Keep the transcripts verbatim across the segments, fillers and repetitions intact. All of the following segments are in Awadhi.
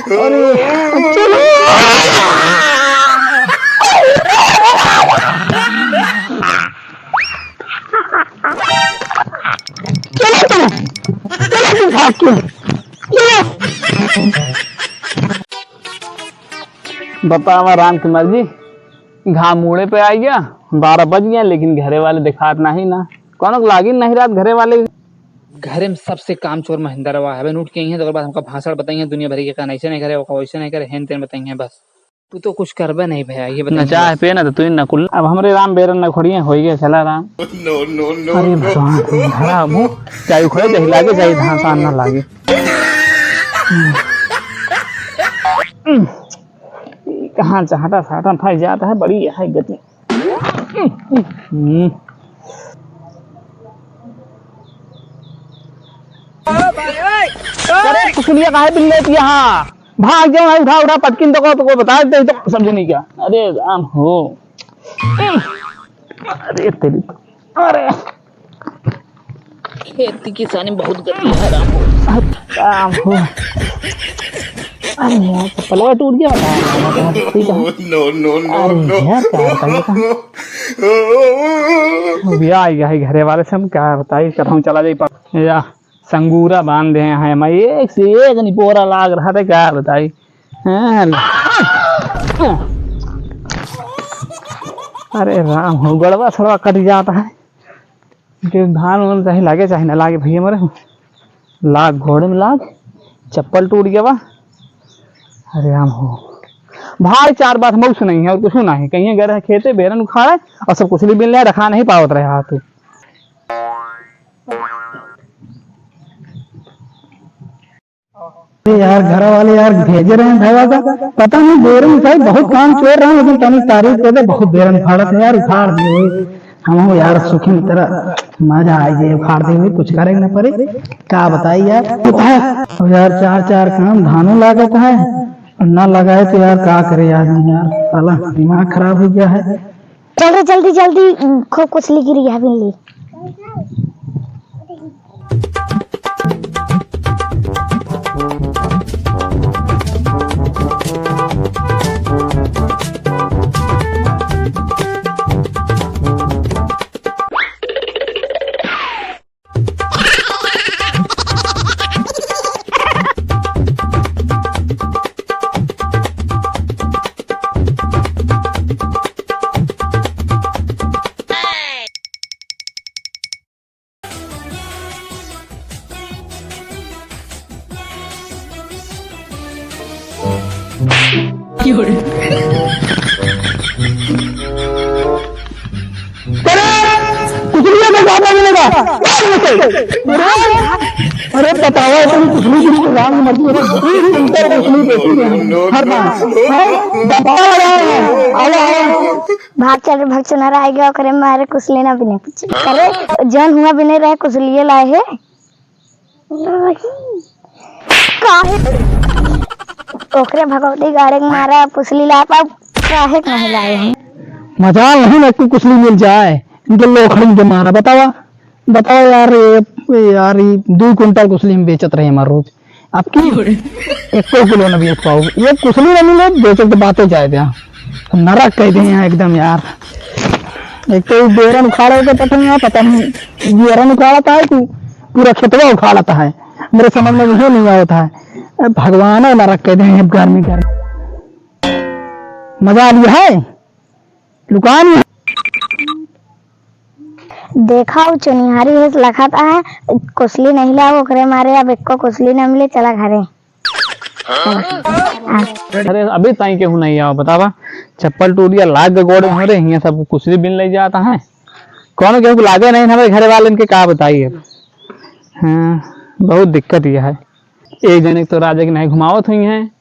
अरे, चलो। चलो, चलो। चलो, तुम भाग के। चलो। बतावा राम की मर्जी, घाम मूड़े पे आ गया, बारह बज गया, लेकिन घरे वाले दिखात नहीं ना। कौनो लागिन नहीं रात घरे वाले। घरे में सबसे कामचोर महेंद्रवा है। अबे उठ के आई है, तो ओकर बाद हमका भाषण बताई है दुनिया भर के, कहना ऐसे नहीं करे, ओका वैसे नहीं करे, हेन तेन बताई है बस। तू तो कुछ करबे नहीं भैया, ये बताइए। नचा है पे ना तो तू ही नकुल। अब हमरे राम बेरन न खोड़िए, होई गया चला राम। No, no, no, अरे no। भगवान, धरा मुँह, चाहे उखड़े, चाहे लागे, चाहे धान सान ना लागे। कहाँ चाहता साटा फंस जाता है, बड़ी है गति। हम्म। अरे कुसुलिया काहे बिल्ले थी यहाँ? भाग जाओ, उठा, उठा, पटकिन तो को, तो को बता देते तो समझे नहीं क्या? अरे राम हो। अरे तेरी, अरे। खेती किसानी में बहुत गंदी है, राम हो। राम हो। अरे यार, चप्पलवा टूट गया। ठीक है। No, no, no, अरे no। यार, क्या बताइए का? अभी आ गया है घरे वाले से, हम क्या बताइए, कब हम चला जाए पर-, या संगूरा बांध दे हैं, मैं एक से एक निपोरा लाग रहा था, क्या बताई। हाँ। अरे राम हो, गड़वा सड़वा कट जाता है। के धान उन चाहे लागे चाहे ना लागे भैया मरे, लाग घोड़े में लाग, चप्पल टूट गया बा। अरे राम हो, भाई चार बात मऊ सुनाई है और कुछ नहीं है। कहीं गए रहे खेते बेरन उखाड़े और सब कुसली बिन ले रखा नहीं पावत रहे हाथ। अरे यार, घर वाले यार भेजे रहे हैं भैया का, पता नहीं बेरन भाई बहुत काम कर रहे हैं, लेकिन तनी तारीफ कर दे, बहुत बेरन फाड़त है यार, उखाड़ दिए हुए। हम हो यार सुखी तरह मजा आ जाए, उखाड़ दिए हुए, कुछ करे न पड़े। का बताई यार, अब यार चार चार काम धानों लागत है, ना लगाए तो यार का करे आदमी यार, साला दिमाग खराब हो गया है। चल रे, जल्दी, जल्दी, खूब कुसली गिरी है बिल्ली। अरे, कुसलिया में ज्यादा मिलेगा। अरे, बताओ, तुम कुसली की तो राम मर्जी है। बीस कुंटल कुसली बेची है। हर बार। हैं? बताओ यार। आओ, आओ। भाग चल रे, भाग, चुनार आए गया, ओकरे मारे कुसली ना बिने। अरे, जौन हुआ बिने रहे, कुसलिए लाए है। काहे? ओकरे भगवती गाड़े के मारा कुसली ला पाऊ, काहे के नहीं लाए हम? मजाल नहीं ना कि कुसली मिल जाए, इनके लोखड़ी के मारा। बतावा, बतावा यार, ये, यार, ये दो कुंटल कुसली हम बेचत रहे हमार रोज। अब की एको किलो न बेच पाऊ, ये कुसली न मिले, बेचत तो बातें जाए द्या। नरक कह दे यहाँ एकदम यार। एक तो ये बेरन उखाड़े के पठे यहाँ, पता नहीं बेरन उखाड़ता है कि पूरा खेतवा उखाड़ता है, मेरे समझ में यह नहीं आता है। अब भगवान है नरक कह दे, अब गर्मी गर्मी मजा आ लिया है लुकान। देखा, उ चुनिहारी है, लखत है, कुसली नहीं लाओ, ओकरे मारे अब एको कुसली न मिले, चला घरे। अरे, अभी ताई केहू नहीं आवा, बतावा। चप्पल टूट गया, लाग गए गोड़ में, रे, हियां सब कुसली बिन ले जाता है। कौन केहू लागे नहीं, हमारे घरे वाले इनके का बताइए। हाँ, बहुत दिक्कत यह है। एक जने तो राजा के नहीं घुमावत हुई हैं,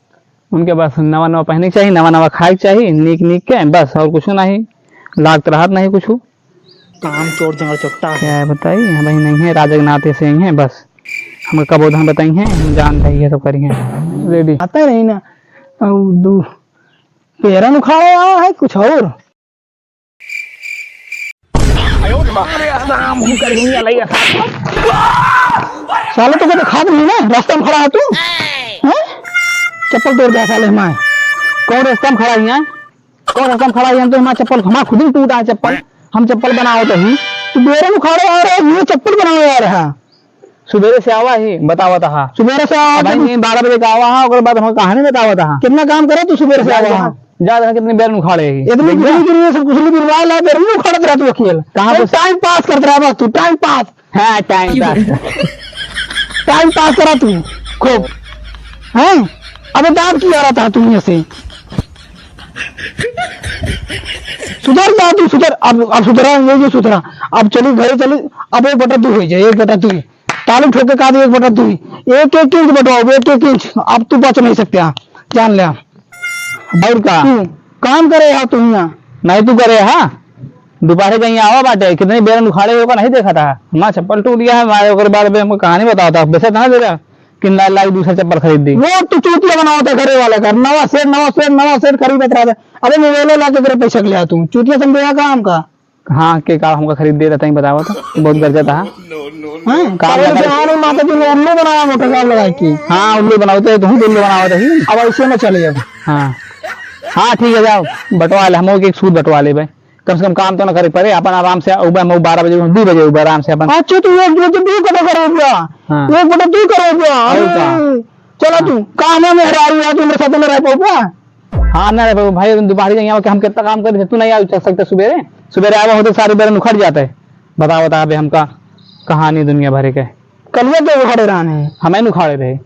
उनके बस नवा नवा पहने के चाहिए, नवा नवा खाए के चाहिए, नीक नीक के, बस और कुछ नहीं, लागत रहत नहीं कुछ। काम चोर जंगल चट्टा है। क्या बताई, हम भाई नहीं है, राजा के नाते से ही है, बस हमको कबो धन बताई है, हम जान रही है सब करी है। रेडी। आता नहीं ना, और दू पेरन उखाड़े आवा है कुछ और। अरे राम, हम कर देंगे, अलग है। साले तो कभी खाद नहीं ना, रास्ता में खड़ा है तू। हैं? चप्पल तोड़ दिया साले हमार। कौन रस्ता में खड़ा हियाँ? कौन रस्ता में खड़ा हियाँ? तो हमार चप्पल, हमार खुद ही टूटा है चप्पल। हम चप्पल बनावत ही। तू बेरन उखाड़े आ रहा है, ये चप्पल बनावे आ रहा है। सुबेरे से आवा ही, बतावत हा। सुबेरे से आवा अब था भाई, तू? नहीं, बारह बजे का आवा हा, ओकर बाद हमको कहानी बतावत हा। कितना काम करे तू सुबेरे से जा, आवा जा, हा? जा, जा, कितनी बेरन उखाड़े ही। इतनी देख जा। गिरी गिरी ये सब कुछ नहीं गिरवा ला, बेरन उखाड़त रहा तू अकेल। कहाँ तो पे? Time pass करत रहा बस तू, time pass। हाँ, time pass। Time pass करा तू खूब, हैं? अबे दांत की आ रहा था तू यहाँ से? सुधर जा तू, सुधर। अब, अब सुधरा, ये जो सुधरा, अब चली घरे चली। अब एक बटा दू हो जाए, एक बटा दू। ताली ठोक के कहा दे, एक बटा दू। एक एक इंच बटवाओ, एक एक इंच। अब तू बच नहीं सकते, हाँ, जान ले। और का? तू काम करे हा तू यहाँ? नहीं, तू करे हा। दोपहरे कहीं आवा बाटे, कितनी बेरन उखाड़े हो का नहीं देखा था। हमारा चप्पल टूट गया है, हमारे ओकर बाद में हमको कहानी बताओ था, वैसे कहाँ दे रहा कि ला-, लाई दूसरा चप्पल खरीद दी। वो तू चूतिया बनावत है घरे वाला कर, नवा सेट, नवा सेट, नवा सेट खरीदत रहा था। अबे मोबाइलो ला के तेरे पैसा के ले आ तू, चूतिया समझे का काम का? हाँ, के का हमका खरीद दे रहता है, बतावा तो, बहुत गरजा था। हाँ, काम अरे लगा। जहाँ नहीं माता जी ने उल्लू बनावा मोटर काम लगा के। हाँ, उल्लू बनावते हैं, तुम तो उल्लू बनावत है। अब ऐसे में चले अब। हाँ, हाँ, ठीक है, जाओ, बंटवा ले, हम एक सूट बंटवा ले भाई। कम से कम काम तो ना करे पड़े, अपन आराम से उबे, मैं बारह बजे, दो बजे उबे आराम से अपन। अच्छा, तू एक बजे दो कटा करो भैया। हाँ। एक बजे दो करो भैया। और का? अरे, चला तू, काम है मेहरारू है, तू मेरे साथ में रह पाऊंगा? हाँ, ना रह पाऊँ भाई, तुम दोपहर जाइए, कि हम कितना काम करी थे, तू नहीं आ सकते सुबेरे? सुबेरे आवा होते, सारे बेरन उखड़ जाते। बताओ, बता बे हमका कहानी दुनिया भर के। कलिया के उखाड़े रहने। हमें नु उखाड़े रहे।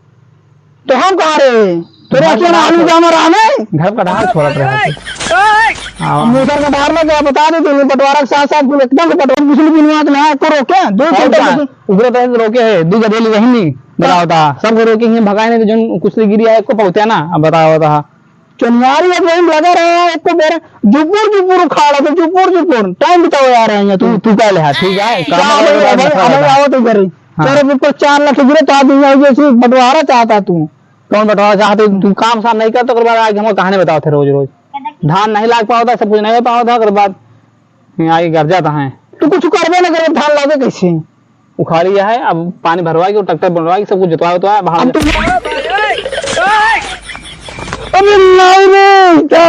तो हम कहाँ रहे? तोरे घर अकेला कटार आलू छोड़-, जाना रहने? घर कटार छोड़त रहे थे। हाँ। मूसर कटार में क्या बता दे तूने, बंटवारा के साथ साथ कुल एकदम से बंटवारा, बिजली बिनवा के ना एको रोके, दो और घंटे का? बिजली। उगरे तरह से रोके है, दो गधेली वही नहीं, बताओ ता। सब रोके ही भगाए नहीं तो जौन कुछ गिरी आए को पहुँचे ना, अब बताओ ता। चनियारी अब यहीं लगा रहे हैं, एको बेर जुपुर जुपुर उखाड़ा तो जुपुर जुपुर। टाइम बिताओ यार, यहाँ तू, तू। तू कह ले, हाँ, ठीक है, काम क्या वाला हो गया, बात अबे, बता अबे रहा। आवत है घरे। हाँ। तेरे ऊपर चार लाख गिरे तो आदमी यहाँ जैसे बंटवारा चाहता तू। कौन बंटवारा चाहते? तू काम साफ नहीं करता, ओकर बाद आके हमको कहानी बताओ थे रोज रोज। धान नहीं लाग पावता, सब कुछ नहीं हो पावता, ओकर बाद यहाँ आके घर जाता है। तू कुछ करबे ना करे, धान लागे कैसे? उखाड़ी है, अब पानी भरवा के, ट्रैक्टर बनवा के, सब कुछ जोतवा उतवा, बाहर अब तू अरे माई रे, क्या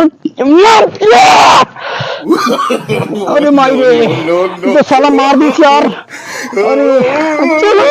मार दिया? अरे माई रे, ये तो साला मार दी यार। अरे, चलो।